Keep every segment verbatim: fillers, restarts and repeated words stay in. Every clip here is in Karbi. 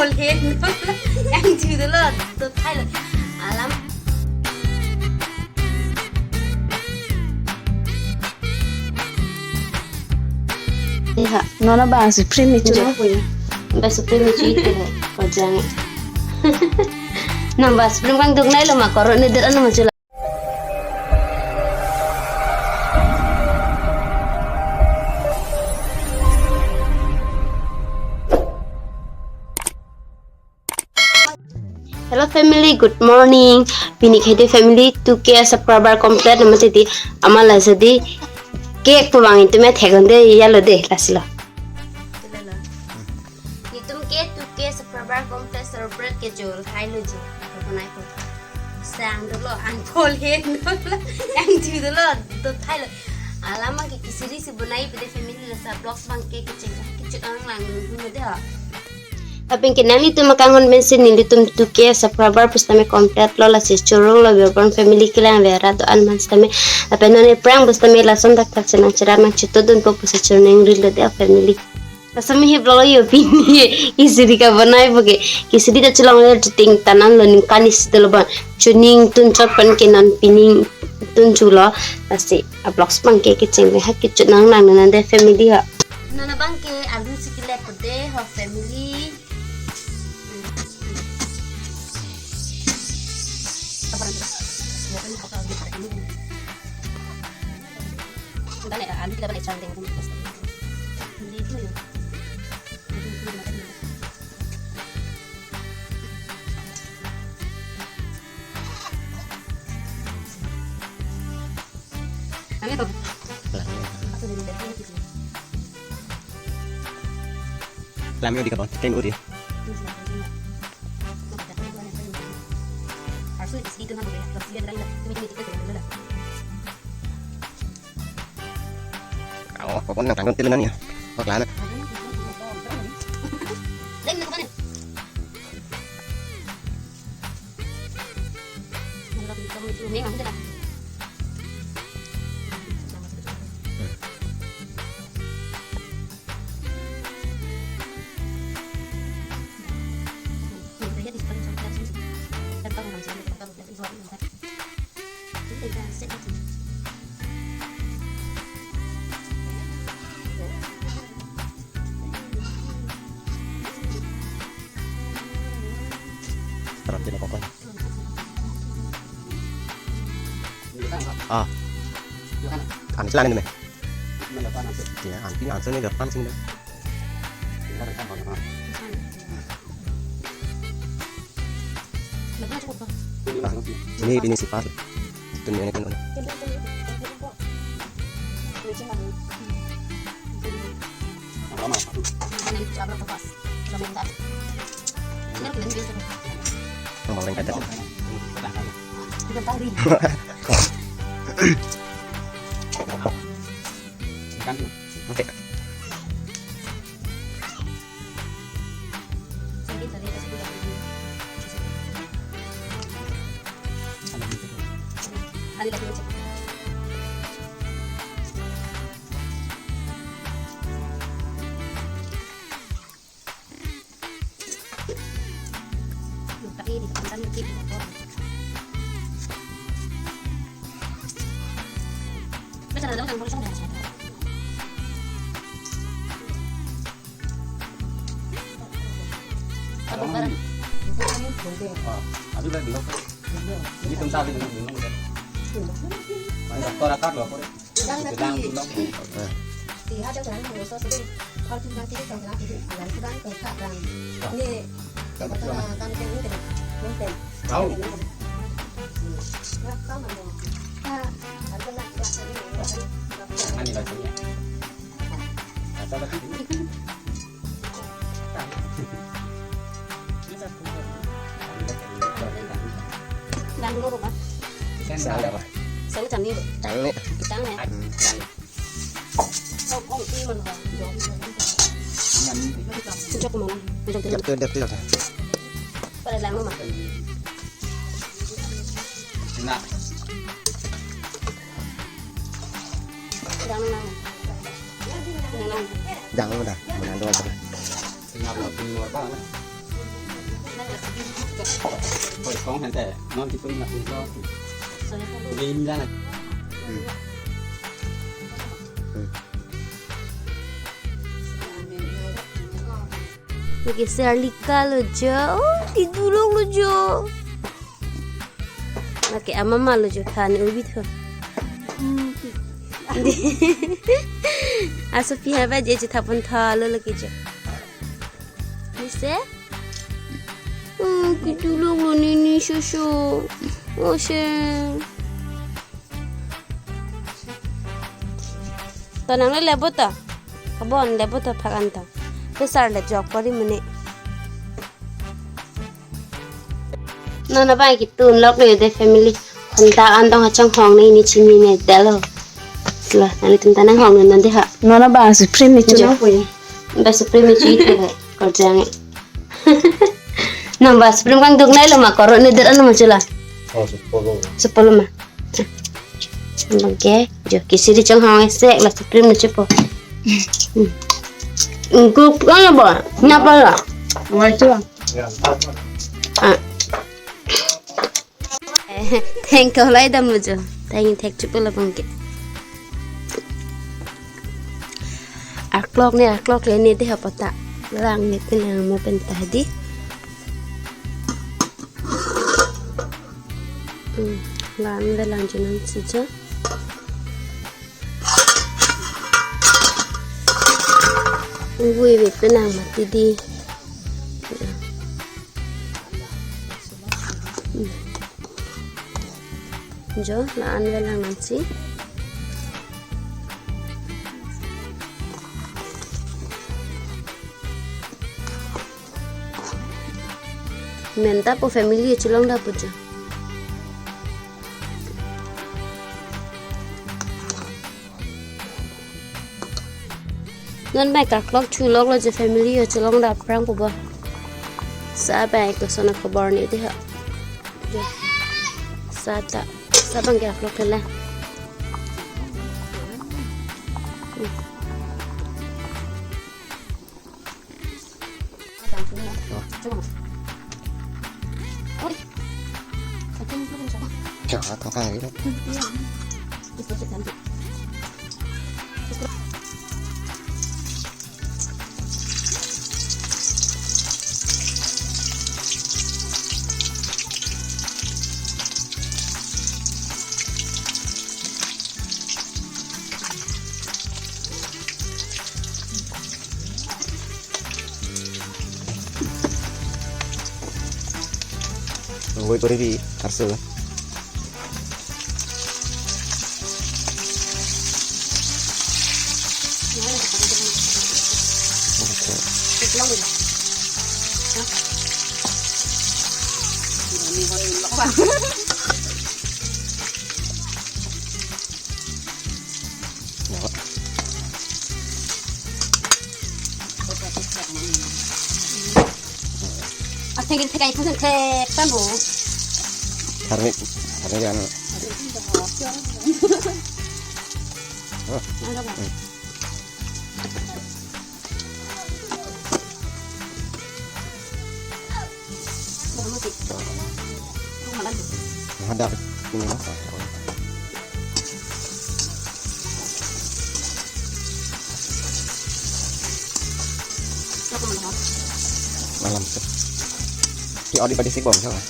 Yang ju dolo, to thai lo. Alam. Iya, nona bang supreme itu. Jauh punya. Bang supreme itu itu. Kojang. Nang bang supreme bang dong nai lo ma korone der anu ma chula. Hello family, good morning. Pini khede family two K subscriber complete nama titi amala jadi cake pemang itu me thegon de ya lo de lasilo. Nitum ke two K subscriber complete celebrate ke jol hai lo ji. Ko nai ko. Sang dolo ang kol hen dolo. Yang ju dolo to thai lo. Alama ke kisiri si bonai pede family la sa vlogs bang ke kecheng kechut ang lang dun dun de ha. Apeng ke nanglitum akanghon pensi nelitum two K subscriber pusitame complete lo lasi churung lo Birbon family kelang vera do-an man sitame. Apeng non e prank pusitame lason dak thak senang cherat mang chito dun po pusi churung rilo de family. Asami he vlog yo pini kisiri ka bonai boke. Kisiri ta chelong le ting tanan lo ning kani sitelo ban. Chuning tun chot pan ke non pining tun chulo. Lasi a vlogs bang ke kecheng le ha kechut nang nang nang de family ha. Nana bang ke alu si kelek ko de ho family. Dale, alu kita balik cantik. Lami. Lami di kapon, kain uri. Oh, kokon nang tangkon tilunan ya. Paklana. Tarap din ako ko. Ah. Ang sila ni me. Ya, ang pin ang sila ni dapat sini. Ini ini sifat. Itu ni ini kan. Ang mga orang kata. Okay. Aduh, kan bingung. Ini tentang bingung, bingung. Main dokter akar lo, apa? Sedang tapi. Iya, ada orang yang ngurus sedang. Kalau cuma sini, kalau lagi, kalau sedang, kalau tak, kan. Ini, kalau kan, kan, ini, kan. Tahu. Nah, tahu, kan. Jangan dibaca, ya. Baca, baca. Dang dulu, Pak. Saya apa? Saya macam ni, Bu. Tang ni. Tang, ya? Hmm. Oh, oh, ini mana, Pak? Jok. Jok mana? Jok tu, jok tu, jok tu. Pada lang, Mama. Dang, dang. Dang, dang. Dang, dang. Mana dua, dua. Singapura, Timur, Pak. Koi kong hente, non tipun na ulo. Game la na. Lake si arlika lo jo. Oh, kedulong lo jo. Lake amama lo jo, than ubi tho. Asopi haba je je thapon tha lo lake jo. Ni se? Hmm, kedulong lo ni ni shosho. Oh, she. To nangle lebo to. Kabon lebo to phakan to. Pesar le jok kori mene. Non abang ketun lok le de family. Konta antong hachang hong ne ni chini ne dalo. Lo, nanglitum ta nanghong non de ha. Non abang supreme ni chulo. Jo. Ba supreme ni chulo ha. Korjang. Non ba supreme kangduk nai lo ma, koro ne der ano ma chula. Oh, sepuluh. Sepuluh ma. Bangke, jo kisiri chonghong esek la supreme na chepo. Hmm. Guk ano ba? Nyapa la? Wai chua. Ah. Thank you, lai dam lo jo. Thank you, thank you, pula bangke. Arklok ne, arklok le ne de ha pata. Lang ne pen ang mo pen ta di. Hmm, la-an velang jo nangsi jo. Vui ve pen ang mati di. Hmm. Jo, la-an velang nangsi. Men ta po family chelong da pu jo. Non bai karklok chulok lo jo family yo chelong da prang pu bo. Sa bai ko sona khobor ni de ha. Jo. Sa ta. Sa bang karklok thela. Nunggu itu di parcel. Asengin thekai pun thek tambo. Karni, karni kan. Ada ini mas. Malam. Di odi pada si bom salah.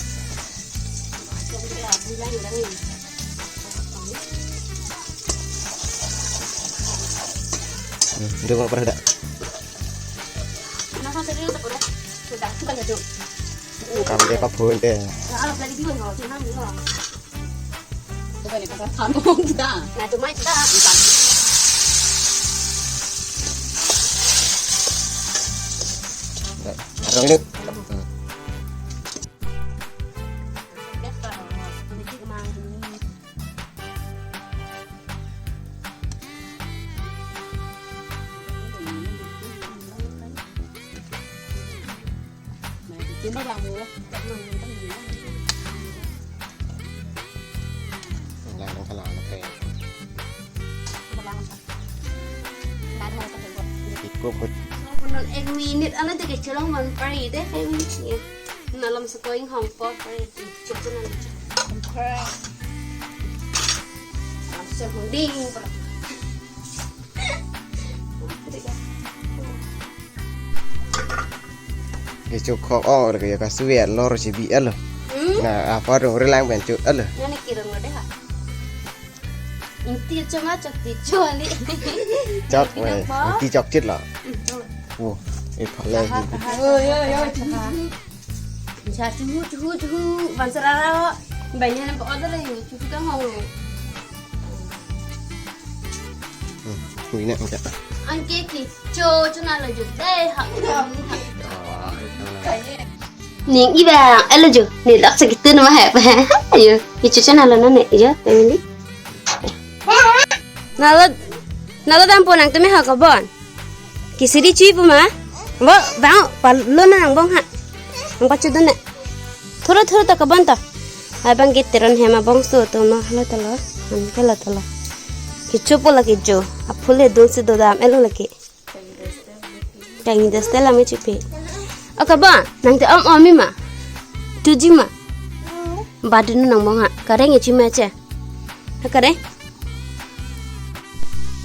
Hmm, dia mau pernah dah. Kamu dia apa pun deh. Dah, orang ini. Hmm. Iko put. Ek minit ano de kechelong man pari de ek minit ya. Nalom seko inghong po, pare ti chocho na lucho. Alam se hong ding pala. Kecho khok ong re ke ya kasuwe lor si bi alo. Hmm? Na apa dong relang pen cho alo. Nani kirong lo deh ha. Ingti choma chok ti cho ali. Chok Ingti we, nang po. Ingti chok chit lo. Hmm, chok lo. Wo, e phalai Tahan, di. Tahan, Yo, yo, tahan, yo, tahan. Cha chuhu, chuhu, chuhu, bansarara ho. Banyan pa order le chuhu ka hong. Hmm, hui na angkat. Angke kecho, cho na lo ju. Eh, ha. Oh, Ning ibang, alo ju. Ni lak sakit tu nama hai. Ayo, kecho cho na lo na ne, yo, family. Nalo, nalo dampo nangtum me ha kabon. Kisiri chui pu ma? Bo, bang, palo na nangbong ha. Nangpachudun ne. Thuro, thuro ta kabon ta. Abang ke Teron hem abongso to ma, lo ta lo. An ke lo ta lo. Kecho po la kecho. Aphu le dun si dodam, elo lake. Tang das tela me chipe. O kabon, nangtum om om mi ma. Tuji ma. Badun nangbong ha. Kareng e chima che. Ha kare?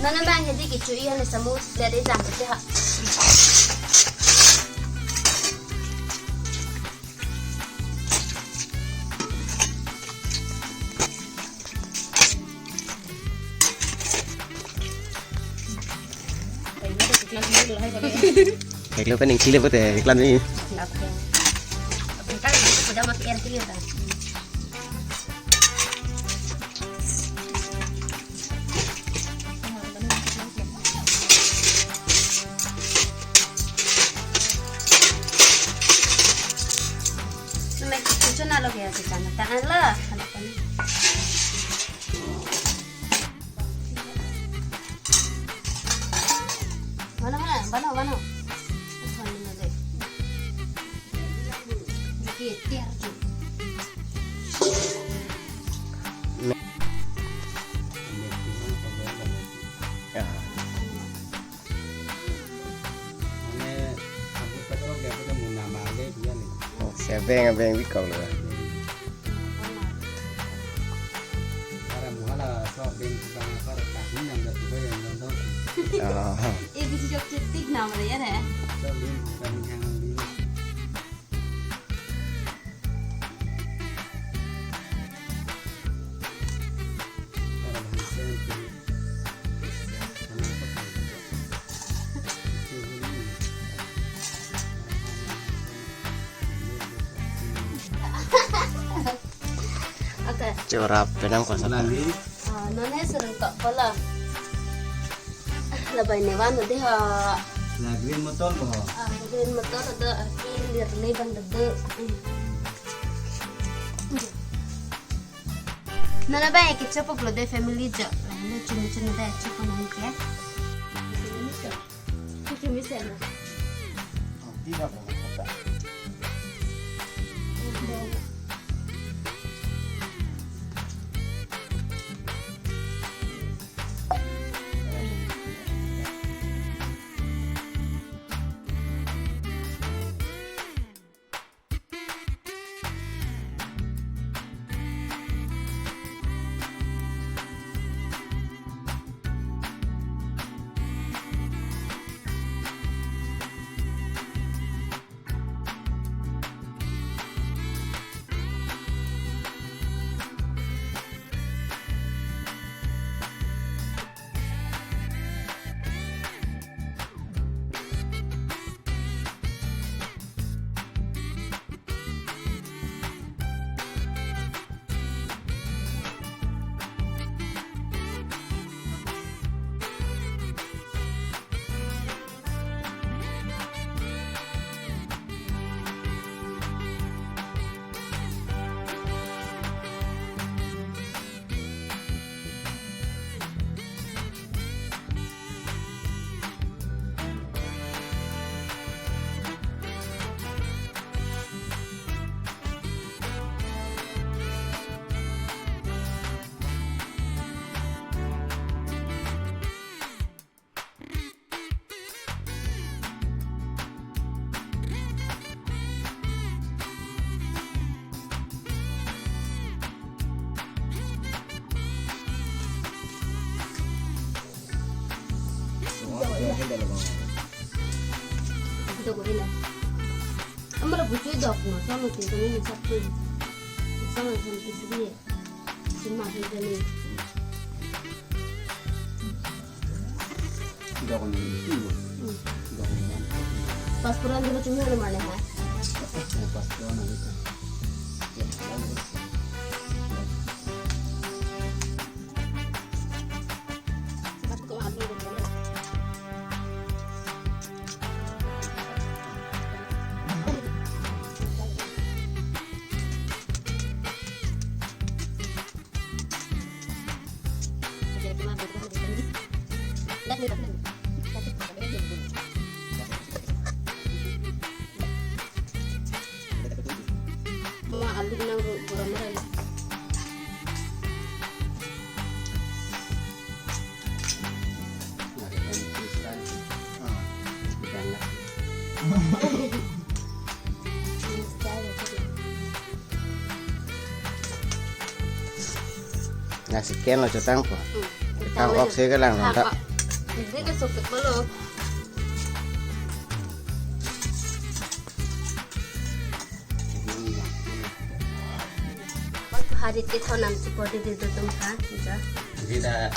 Nana bang jadi kecho iya ne samu plate e jam te ha. Eklo pen ingsi le pote, eklan ni. Sumek kuchuna lo kaya si chana tangan la. Mano, mano, mano, mano. Mano, mano, mano. Ya. Mane, aku petrol dia punya mau nama aja dia nih. Oh, siapa yang, apa yang bikol lah? Para muhala so ben tukang apa, tak minang dah tiba yang nonton. Oh. Eh, bisa jawab cetik nama ya, deh. So ben tukang yang ini. Oke. Chorap penang kosa. Lagi. Ah, nonhe sereng tok pala. Labai ne van deh ha. La green motor ko. Ah, green motor do, ah, clear le bang do. Nana bang ke chopo klo deh family jo. Lalu chumi chumi deh chopo nang ke. Chumi se na. Oh, tidak apa-apa. Dok ina. Amara buchui dok no, sama tin kami ni satu. Sama sama kisri. Sima tin kami. Dok ni. Hmm. Dok ni. Pas puran dulu cuma mana ha? Pas puran dulu. Ma alu nang ro gora mara. Nasi ken lo chotang po. Tang ok se kelang lo ta. Ini ke sokit belum. Hari ke thonam si podi di tutum ha, ja. Jida.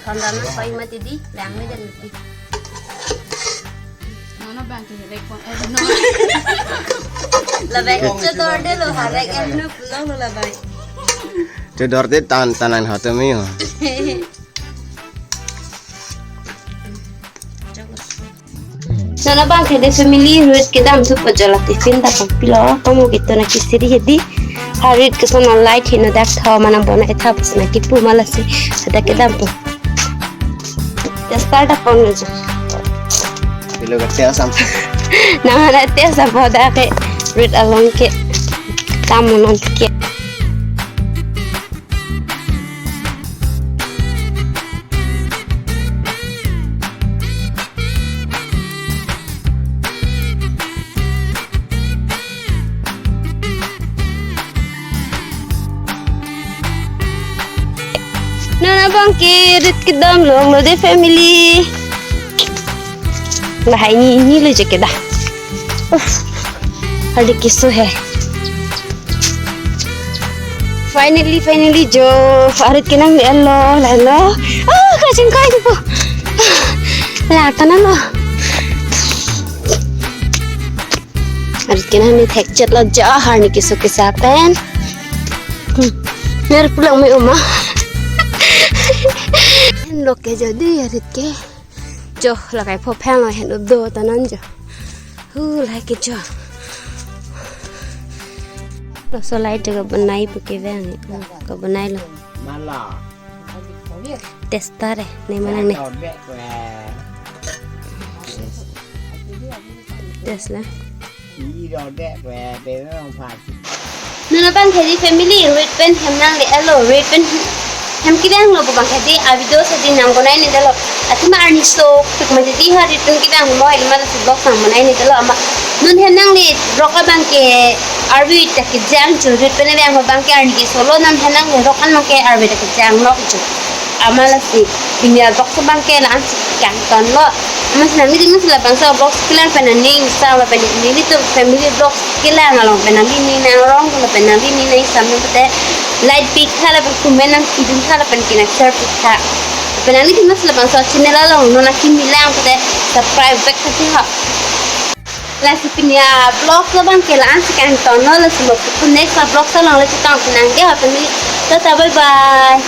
Thonam na pai mati di, lang me dan mati. Nono bang ke rek pon, eh, no. Labai, chodor de lo, ha, rek em no pulang lo labai. Chodor de tan, tanan ha tumi ho. Nana bang ke de family Ruth kedam thupo, jola tiffin ta pang pilo, kamu gitu na kisiri hedi. Harit ke sana light hino dak thaw mana bona etha pas na kipu mala si ada kedam po. Testa ta pon aja. Pilo ke tia sam. Nang ada tia sam po dak ke Ruth along ke tamu non ke. Nana bang ke Ruth kedam longlo de family. Lahai ni ni lo je keda. Uff. Hadi kisu hai. Finally, finally, jo, Harit kenanglo, lalo. Ah, kachingkai di po. La, tanan lo. Harit kenanglo thekchet lo jo, harni kisu kisa pen. Hmm. Ner pulang me uma. Henlo ke jadi Harit ke. Jo, lakai pho phang lo hen up do tanan jo. Hu, lakai ke jo. Laso light jo kabonai pu kevang, kabonai lo. Mala. Testa re, ne manang ne. Testa re. Test la. Nana bang ke di family, Ruth pen hem nangle-etlo, Ruth pen hem kevanglo pu bang ke di, a video si di nang bonai ne detlo. Athema arni so, tuk ma di ha Ruth pen kevang mo, athema si vlog nang bonai ne detlo ama. Non hem nangle, rok abang ke, arvi ta kejang chu, Ruth pen vang abang ke arni kesolo, non hem nangle, rok an abang ke arvi ta kejang lo chu. Ama lasi, pini a vlog si bang ke la-an si kangton lo. Ama si nanglitum si labangso vlog kelang pen aning sa lapen nelitum family vlog kelang along pen nangli ning nang rong lapen nangli ning nang sam nang pute like pik tha lapen comment nang pidun tha lapen ke nang share pik tha. Lapen nanglitum si labangso channel along non akimi lang pute subscribe back tha si ha. Lasi pini a vlog lo bang ke la-an si kangton lo, lasi mo pu next a vlog along le chetong si nang ke ha family. Tata, bye bye.